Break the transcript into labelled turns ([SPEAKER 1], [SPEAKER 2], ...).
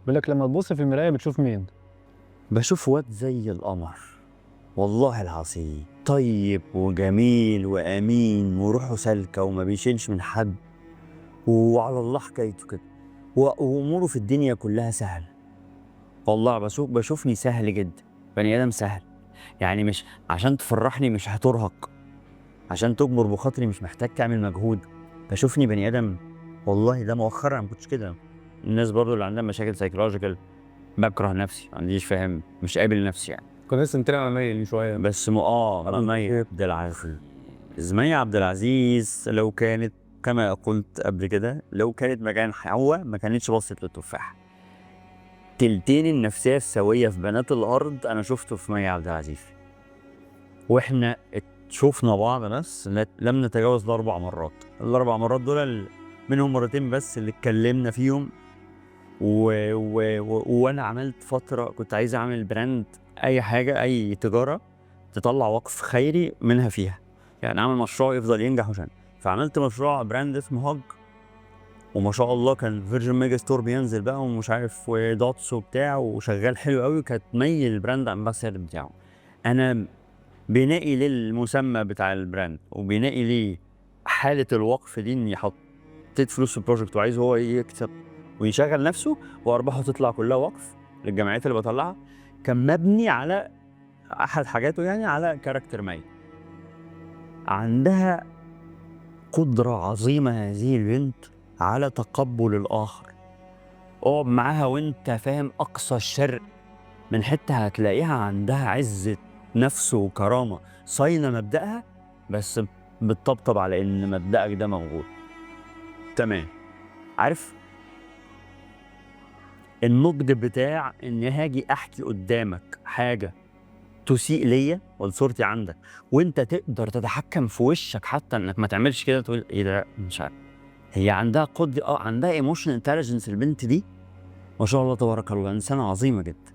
[SPEAKER 1] بيقول لك لما تبص في المراية بتشوف مين؟
[SPEAKER 2] بشوف واد زي القمر، والله العظيم، طيب وجميل وامين وروحه سالكة وما بيشيلش من حد وعلى الله حكايته كده، واموره في الدنيا كلها سهلة. والله بشوفني سهل جدا، بني ادم سهل يعني، مش عشان تفرحني مش هترهق، عشان تجبر بخاطري مش محتاج تعمل مجهود. بشوفني بني ادم والله. ده مؤخرا، ما كنتش كده. الناس برضو اللي عندها مشاكل psychological، بكره نفسي، ما عنديش فاهم، مش قابل نفسي يعني.
[SPEAKER 3] كنت لسه متريق مايل شويه.
[SPEAKER 2] بس مي عبد العزيز، مي عبد العزيز لو كانت كما قلت قبل كده، لو كانت مكان حواء ما كانتش بصت للتفاح. تلتين النفسية السوية في بنات الأرض أنا شفته في مي عبد العزيز، وإحنا شفنا بعض بس لم نتجاوز الأربع مرات. الأربع مرات دول منهم مرتين بس اللي اتكلمنا فيهم. وأنا عملت فترة كنت عايز أعمل brand، أي حاجة، أي تجارة تطلع وقف خيري منها فيها، يعني أعمل مشروع يفضل ينجح وشان. فعملت مشروع brand اسمه هاج، وما شاء الله كان Virgin Megastore بينزل بقى ومش عارف و dots وبتاع، وشغال حلو قوي. كانت مي ال brand ambassador بتاعه. انا بنائي للمسمى بتاع ال brand وبنائي لحاله الوقف دي، اني حطيت فلوس في ال project وعايز هو يكسب ويشغل نفسه وارباحه تطلع كلها وقف للجمعيات اللي بطلعها، كان مبني على احد حاجاته يعني على character مي. عندها قدرة عظيمة هذه البنت على تقبل الآخر. اقعد معاها وانت فاهم أقصى الشرق من حتة هتلاقيها عندها عزة نفس وكرامة، صاينة مبدأها بس بتطبطب على إن مبدأك ده موجود. تمام. عارف النضج بتاع إن هاجي أحكي قدامك حاجة تسيء ليا ولصورتي عندك، وانت تقدر تتحكم في وشك حتى انك ما تعملش كده، تقول ايه ده مش عارف. هي عندها قدره، عندها emotional intelligence البنت دي، ما شاء الله تبارك الله، انسانه عظيمة جدا.